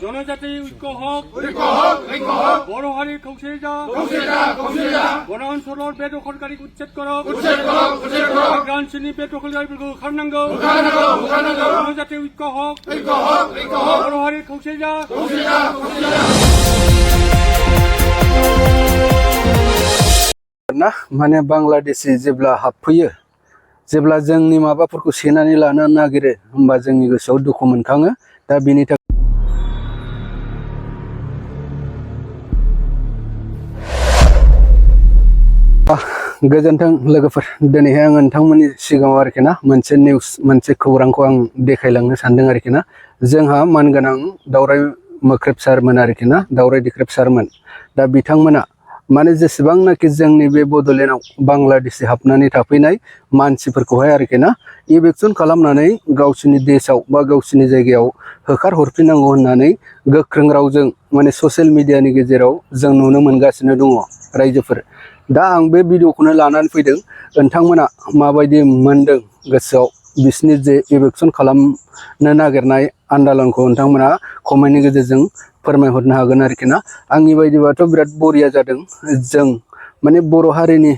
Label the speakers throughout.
Speaker 1: জনজাতি ঐক্য হোক বড় হারির খৌসেজা বনাঞ্চলের বেদখলকারী উচ্ছেদ করো গ্রাম শ্রেণী বেদখলকারী খানাঙ্গ জনজাতি ঐক্য হোক বড় হারির খৌসেজা
Speaker 2: ना माने बांग्लादेशी जेब्ला हाबफैयो जेब्ला जोंनि माबाफोरखौ सेनानै लानो नागिरो होमबा जोंनि गोसोआव दुखु मोनखाङो दा बेनि थाखाय गोजोन्थों लोगोफोर दिनैहाय आं नोंथांमोननि सिगाङाव आरोखि ना मोनसे निउस मोनसे खौरांखौ आं देखायलांनो सानदों आरोखि ना जोंहा मानगोनां दावराय मोख्रेब सारमोन आरोखि ना दावराय देख्रेब सारमोन दा बिथांमोना माने जेसेबांनाखि जोंनि बे बड'लेण्डआव बांलादेशी हाबनानै थाफैनाय मानसिफोरखौहाय आरोखि ना इभिक्सन खालामनानै गावसिनि देशआव बा गावसिनि जायगायाव होखार हरफिननांगौ होननानै गोख्रों रावजों माने ससियेल मिडियानि गेजेराव जों नुनो मोनगासिनो दङ रायजोफोर दा आं बे भिडिअखौनो लानानै फैदों नोंथांमोना माबायदि मोनदों गोसोआव बिसोरनि जे इभिक्सन खालामनो नागिरनाय आन्दालनखौ नोंथांमोना कमेन्टनि गेजेरजों फोरमायहरनो हागोन आरोखि ना आंनि बायदिबाथ' बिराद बरिया जादों जों माने बर' हारिनि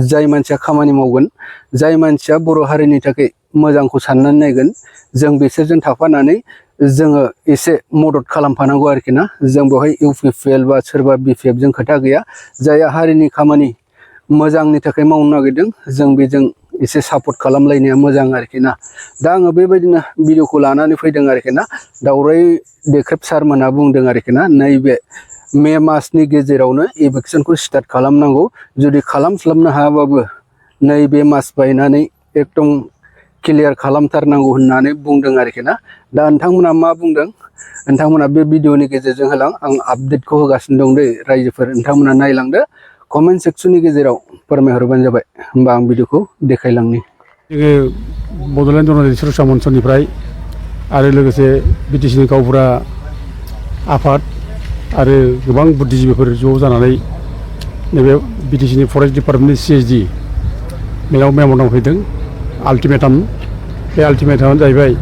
Speaker 2: जाय मानसिया खामानि मावगोन जाय मानसिया बर' हारिनि थाखाय मोजांखौ साननानै नायगोन जों बिसोरजों थाफानानै जोङो एसे मदद खालामफानांगौ आरोखि ना जों बेवहाय इउपिपिएल बा सोरबा बिपिएफ जों खोथा गैया जाय हारिनि खामानि मोजांनि थाखाय मावनो नागिरदों जों बेजों एसे सापर्ट खालामलायनाया मोजां आरोखि ना दा आङो बेबायदिनो भिडिअखौ लानानै फैदों आरोखि ना दावराय देख्रेब सारमोना बुंदों आरोखि ना नैबे मे मासनि गेजेरावनो इभिक्सनखौ स्टार्ट खालामनांगौ जुदि खालामस्लाबनो हायाबाबो नैबे मास बायनानै एकदम क्लियार खालामथारनांगौ होननानै बुंदों आरोखि ना दा नोंथांमोना मा बुंदों नोंथांमोना बे भिडिअनि गेजेरजों होलां आं आपडेटखौ होगासिनो दं दै रायजोफोर नोंथांमोना नायलांदो कमेन्ट सेक्सननि गेजेराव फोरमायहरबानो जाबाय होमबा आं भिडिअखौ देखायलांनि
Speaker 3: जोङो बड'लेण्ड जनाजाति सुरक्षा मन्चनिफ्राय आरो लोगोसे बिटिसिनि गावबुरा आफाद आरो गोबां बुद्धिजीबिफोर ज' जानानै नैबे बिटिसिनि फरेस्ट डिपार्टमेन्टनि सिएसडि बेनाव मेम'रान्डाम फैदों आल्टिमेटाम बे आल्टिमेटामानो जाहैबाय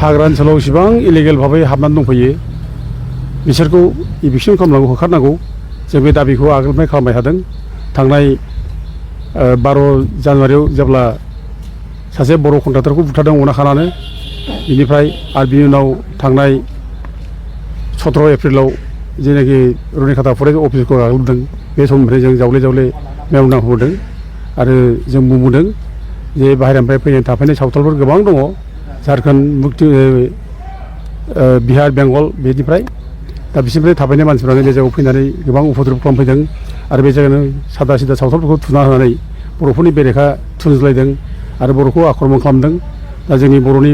Speaker 3: हाग्रा ओनसोलाव इसेबां इलिगेल भाबै हाबनानै दंफैयो बिसोरखौ इभिक्सन खालामनांगौ होखारनांगौ जों बे दाबिखौ आगोलनिफ्राय खालामबाय थादों थांनाय 12 जानुवारियाव जेब्ला सासे बर' कन्ट्राक्टरखौ बुथारदों अना खानानै बिनिफ्राय आरो बिनि उनाव थांनाय 17 एप्रिलाव जेनाखि रुनिखाता फरेस्ट अफिसखौ गाग्लोबदों बे समनिफ्राय जों जावले जावले मेम'रान्डाम होदों आरो जों बुंबोदों जे बाहेरानिफ्राय फैनाय थाफैनाय सावथालफोर गोबां दङ झारखन्ड मुक्ति बिहार बेंगल बेनिफ्राय दा बिसोरनिफ्राय थाफैनाय मानसिफ्रानो बे जायगायाव फैनानै गोबां उपद्रब खालामफैदों आरो बे जायगायावनो सादा सिदा सावथालफोरखौ थुना होनानै बर'फोरनि बेरेखा थुनज्लायदों आरो बर'खौ आक्रमन खालामदों दा जोंनि बर'नि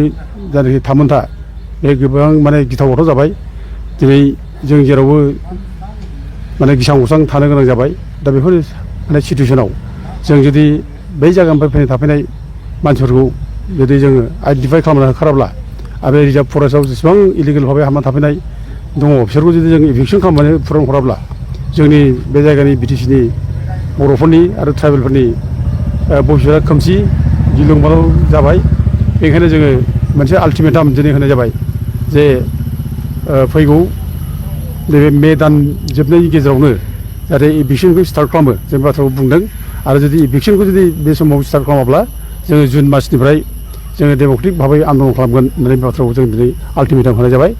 Speaker 3: जायनाखि थामोनथा बे गोबां माने गिथाव बाथाव जाबाय दिनै जों जेरावबो माने गिसां गसां थानो गोनां जाबाय दा बेफोर माने सिटुवेसनाव जों जुदि बै जायगानिफ्राय फैनाय थाफैनाय मानसिफोरखौ जुदि जोङो आइडेन्टिफाइ खालामना होखाराब्ला आरो रिजार्भ फरेस्टआव जेसेबां इलिगेल भाबै हाबना थाफैनाय दङ बिसोरखौ जुदि जों इभिक्सन खालामनानै फुरान हराब्ला जोंनि बे जायगानि बिटिसिनि बर'फोरनि आरो ट्राइबेलफोरनि भबिष्यतआ खोमसि गिलुं बालुं जाबाय बेनिखायनो जोङो मोनसे आल्टिमेटाम दिनै होनाय जाबाय जे फैगौ नैबे मे दान जोबनायनि गेजेरावनो जाहाथे इभिक्सनखौ स्टार्ट खालामो जों बाथ्राखौ बुंदों आरो जुदि इभिक्सनखौ जुदि बे समाव स्टार्ट खालामाब्ला जोङो जुन मासनिफ्राय जोङो डेम'क्रेटिक भाबै आन्दलन खालामगोन होननानै बाथ्राखौ जों दिनै आल्टिमेटाम होनाय जाबाय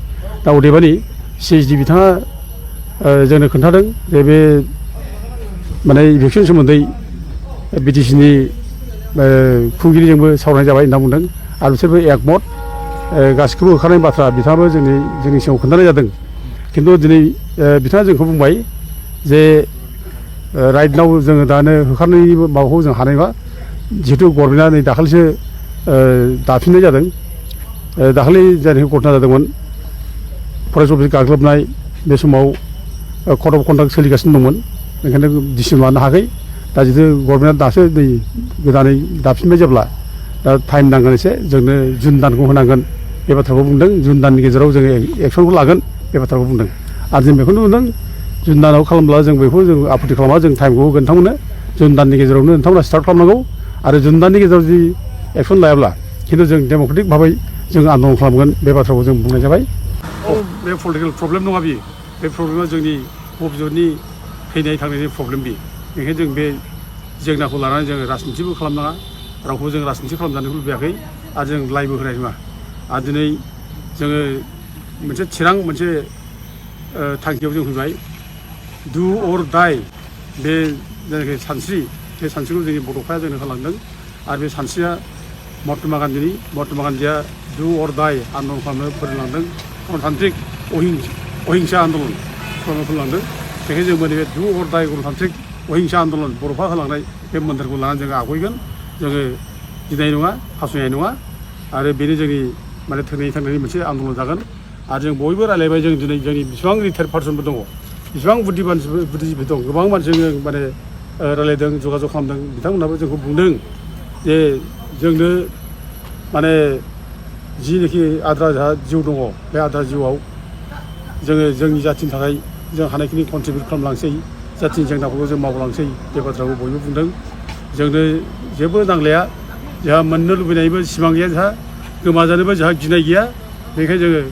Speaker 3: दा अदेबानि सिएसडि बिथाङा जोंनो खोन्थादों जे बे माने इभिक्सन सोमोन्दै बिटिसिनि खुंगिरिजोंबो सावरायनाय जाबाय होनना बुंदों आरो बिसोरबो एकमत गासिखौबो होखारनायनि बाथ्रा बिथाङाबो जोंनि सिगाङाव खोन्थानाय जादों खिन्थु दिनै बिथाङा जोंखौ बुंबाय जे राइट नाव जोङो दानो होखारनायनि माबाखौ जों हानाय नङा जिहेतु गभर्नमेन्टआ नै दाखालिसो दाफिननाय जादों दाखालि जायनाखि घटना जादोंमोन फरेस्ट अफिस गाग्लोबनाय बे समाव कड अफ कन्डाक्ट सोलिगासिनो दंमोन बेनिखायनो डिसिसन लानो हायाखै दा जितु गभर्नमेन्टआ दासो नै गोदानै दाफिनबाय जेब्ला दा टाइम नांगोन एसे जोंनो जुन दानखौ होनांगोन बे बाथ्राखौ बुंदों जुन दाननि गेजेराव जोङो एक्सनखौ लागोन बे बाथ्राखौ बुंदों आरो जों बेखौनो बुंदों जुन दानाव खालामब्ला जों बेखौ जों आपत्ति खालामा जों टाइमखौ होगोन नोंथांमोननो जुन दाननि गेजेरावनो नोंथांमोना स्टार्ट खालामनांगौ आरो जुन दाननि गेजेराव जुदि एक्सन लायाब्ला खिन्थु जों डेम'क्रेटिक भाबै जों आन्दलन खालामगोन बे बाथ्राखौ जों बुंनाय जाबाय बे पलिटिकेल प्रब्लेम नङा बियो बे प्रब्लेमा जोंनि बबेजोंनि फैनाय थांनायनि प्रब्लेम बियो बेनिखायनो जों बे जेंनाखौ लानानै जोङो राजनितिबो खालामनाङा रावखौबो जों राजनिति खालामजानो लुबैयाखै आरो जों लाइबो होनाय नङा आरो दिनै जोङो मोनसे थिरां मोनसे थांखियाव जों फैबाय डु अर डाइ बे जायनाखि सानस्रि बे सानस्रिखौ जोंनि बड'फाया जोंनो होलांदों आरो बे सानस्रिया महात्मा गान्धीया डु अर डाइ आन्दलन खालामनो फोरोंलांदों गणतान्त्रिक अहिंसा आन्दलन खालामनो फोरोंलांदों बेखायनो जों बे डु अर डाइ गणतान्त्रिक अहिंसा आन्दलन बर'फा होलांनाय बे मोन्थोरखौ लानानै जोङो आवगायगोन जोङो गिनाय नङा फावसायनाय नङा आरो बेनो जोंनि माने थांनायनि मोनसे आन्दलन जागोन आरो जों बयबो रायलायबाय जों दिनै जोंनि बेसेबां रिटायार्ड पार्सनफोर दङ बेसेबां बुद्धिजिबि दं गोबां मानसिजों माने रायलायदों जगाजग खालामदों बिथांमोनहाबो जोंखौ बुंदों जे जोंनो माने जिनोखि आद्रा जिउ दङ बे आद्रा जिउआव जोङो जोंनि जाथिनि थाखाय जों हानायखिनि कन्ट्रिबिउट खालामलांसै जाथिनि जेंनाफोरखौ जों मावलांसै बे बाथ्राखौ बयबो बुंदों जोंनो जेबो नांलाया जोंहा मोननो लुबैनायबो सिमां गैया जोंहा गोमाजानोबो जोंहा गिनाय गैया बेनिखायनो जोङो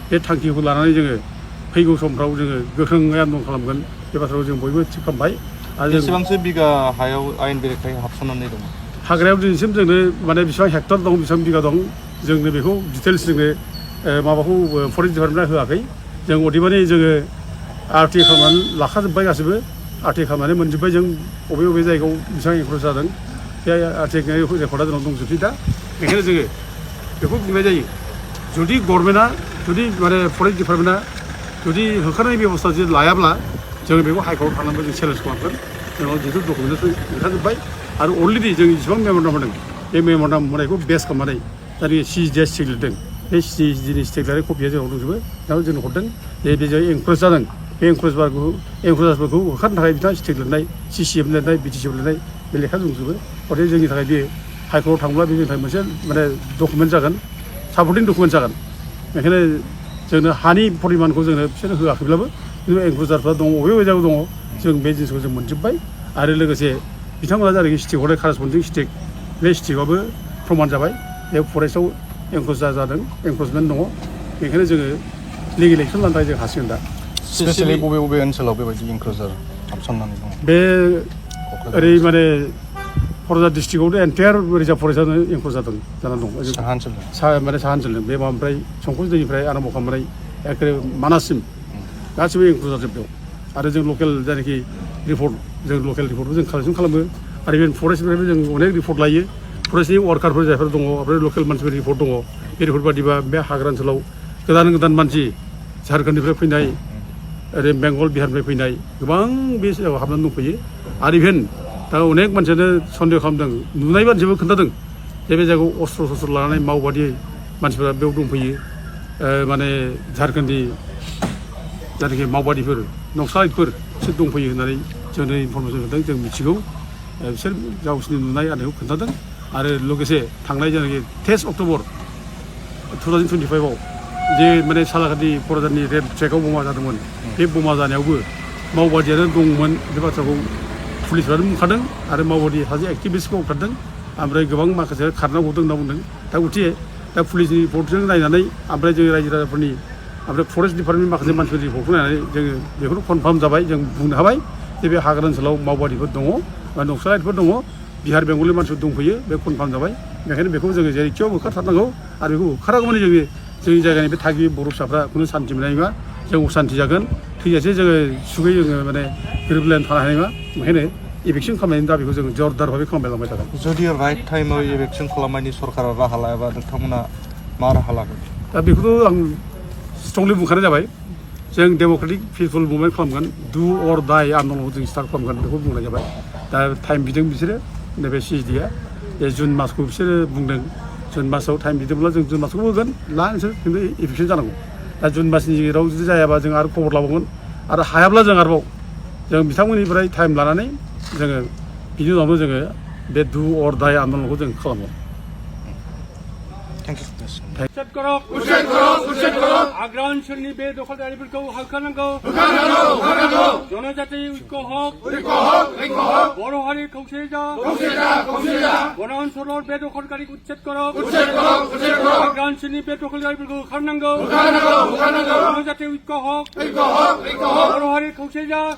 Speaker 3: बे थांखिखौ लानानै जोङो फैगौ समफ्राव जोङो गोख्रोङै आन्दलन खालामगोन बे बाथ्राखौ जों बयबो थिग खालामबाय आरो
Speaker 4: बेसेबांसो बिगा हायाव आयेन बेरेखायै हाबसननानै दङ
Speaker 3: हाग्रायाव दिनैसिम जोंनो माने बेसेबां हेक्टर दं बेसेबां बिगा दं जोंनो बेखौ डिटेल्स जोंनो माबाखौ फरेस्ट डिपार्टमेन्टआ होआखै जों अदेबानि जोङो आरटि खालामनानै लाखाजोब्बाय गासैबो आरटि खालामनानै मोनजोब्बाय जों बबे जायगायाव बेसेबां एंक्रोच जादों बे आरटि रेकर्डआ जोंनाव दंजोबसै दा बेखायनो जोङो बेखौ बुंनाय जायो जुदि गभर्नमेन्टआ जुदि माने फरेस्ट डिपार्टमेन्टआ जुदि होखारनाय बेबस्था जुदि लायाब्ला जोङो बेखौ हाइकर्टआव थांनानैबो जों चेलेन्ज खालामगोन जोंनाव जिहेतु डकुमेन्टस ओंखारजोब्बाय आरो अलरेडि जों जेसेबां मेम'रेन्डाम होदों बे मेम'रेन्डाम होनायखौ बेस खालामनानै जायनाखि सिजिआ स्टेक लिरदों बे सिजिनि स्टेक लिरनाय कपिया जोंनाव दंजोबो दा जोंनो हरदों बे जाय एंक्रोच जादों बे एंक्रोचारफोरखौ होखारनो थाखाय बिथाङा स्टेक लिरनाय सिसिएफ लिरनाय बिटिसिएफ लिरनाय बे लेखा दंजोबो गथिखे जोंनि थाखाय बे हाइकर्टआव थांब्ला बे जोंनि थाखाय मोनसे माने डकुमेन्ट जागोन सापर्टिं डकुमेन्ट जागोन बेखायनो जोंनो हानि परिमानखौ जोंनो बिसोरो होआखैब्लाबो खिन्थु एंक्रोचारफ्रा दङ बबे जायगायाव दङ जों बे जिनिसखौ जों मोनजोब्बाय आरो लोगोसे बिथांमोना जायनाखि स्टेक हरनाय कारेसपन्डिं स्टेक बे स्टेकआबो प्रमान जाबाय बे फरेस्टआव एंक्रोचार जादों एंक्रोचमेन्ट दङ बेखायनो जोङो लिगेल एक्सन लानो थाखाय जों हासिगोन दा
Speaker 4: स्पेसियेलि बबे ओनसोलाव बेबायदि एंक्रोचार हाबसननानै दङ
Speaker 3: बे ओरै माने क'क्राझार डिस्ट्रिक्टआवनो एन्टायार रिजार्भ फरेस्टआनो एंक्रोच जादों जानानै दं
Speaker 4: साहा ओनसोलजों
Speaker 3: माने साहा ओनसोलजों बे माबानिफ्राय संकस दैनिफ्राय आराम्भ खालामनाय एखे मानाससिम गासिबो एंक्रोच जाजोबदों आरो जों लकेल जायनाखि रिपर्ट जों लकेल रिपर्टबो जों कालेक्सन खालामो आरो इभेन फरेस्टनिफ्रायबो जों अनेक रिपर्ट लायो फरेस्टनि वार्कारफोर जायफोर दङ ओमफ्राय लकेल मानसिफोर रिपर्ट दङ बे रिपर्ट बादिबा बे हाग्रा ओनसोलाव गोदान मानसि झारखन्डनिफ्राय फैनाय ओरै बेंगल बिहारनिफ्राय फैनाय गोबां बे जायगायाव हाबनानै दंफैयो आरो इभेन दा अनेक मानसियानो सन्देह खालामदों नुनाय मानसिबो खोन्थादों जे बे जायगायाव अस्त्र लानानै मावबादि मानसिफोरा बेयाव दंफैयो माने झारखन्डनि जायनाखि मावबादिफोर नक्सालाइटफोर बिसोर दंफैयो होननानै जोंनो इनफरमेसन होदों जों मिथिगौ बिसोर गावसोरनि नुनाय आरो खोन्थादों आरो लोगोसे थांनाय जायनाखि 23 अक्ट'बर 2025आव जे माने सालाकाटि क'क्राझारनि रेल ट्रेकआव बमा जादोंमोन बे बमा जानायावबो मावबादियानो दंमोन बे बाथ्राखौ पुलिसफ्रानो बुंखादों आरो मावबादि सासे एक्टिभिस्टखौ बुथारदों ओमफ्राय गोबां माखासे खारना गदों होनना बुंदों दा गथिखे दा पुलिसनि रिपर्टजों नायनानै ओमफ्राय जों रायजो राजाफोरनि ओमफ्राय फरेस्ट डिपार्टमेन्टनि माखासे मानसिफोरनि रिपर्टखौ नायनानै जोङो बेखौनो कनफार्म जाबाय जों बुंनो हाबाय जे बे हाग्रा ओनसोलाव मावबादिफोर दङ बा नक्सालाइटफोर दङ बिहार बेंगलनि मानसिफोर दंफैयो बे कनफार्म जाबाय बेखायनो बेखौ जोङो जेरैखियाव होखारथारनांगौ आरो बेखौ होखारागौमानि जोंनि जायगानि बे थागिबि बर' फिसाफ्रा खुनु सान्थि मोननाय नङा जों असान्थि जागोन थैजासे जोङो सुखै जोङो माने गोरोबलायनानै थानो हानाय नङा बेखायनो इभिकसन खालामनायनि दाबिखौ जों जरदारभाबै खालामबाय थागोन
Speaker 4: जुदि राइट टाइमाव इभिकसन खालामनायनि सरकारा राहा लायाबा नोंथांमोना मा राहा लागोन
Speaker 3: दा बेखौथ' आं स्ट्रंलि बुंखानाय जाबाय जों डेम'क्रेटिक पिपल मुभमेन्ट खालामगोन डु अर डाइ आन्दलनखौ जों स्टार्ट खालामगोन बेखौ बुंनाय जाबाय दा टाइम बिदों बिसोरो नैबे सिजिआ बे जुन मासखौ बिसोरो बुंदों जुन मासाव टाइम बिदोंब्ला जों जुन मासखौ होगोन ला नोंसोर खिन्थु इभिकसन जानांगौ दा जुन मासनि गेजेराव जुदि जायाबा जों आरो खबर लाबावगोन आरो हायाब्ला जों आरोबाव जों बिथांमोननिफ्राय टाइम लानानै जोङो बिनि उनावनो जोङो बे डु अर डाइ आन्दलनखौ जों खालामगोन
Speaker 4: 땡큐.
Speaker 1: 우체국 아그라 온천리 배도컬다리불고 흑하는거 전원자치 의거학 원어하리 공세자 원어한 서로 배도컬다리 우체국 아그라 온천리 배도컬다리불고 흑하는거 전원자치 의거학 원어하리 공세자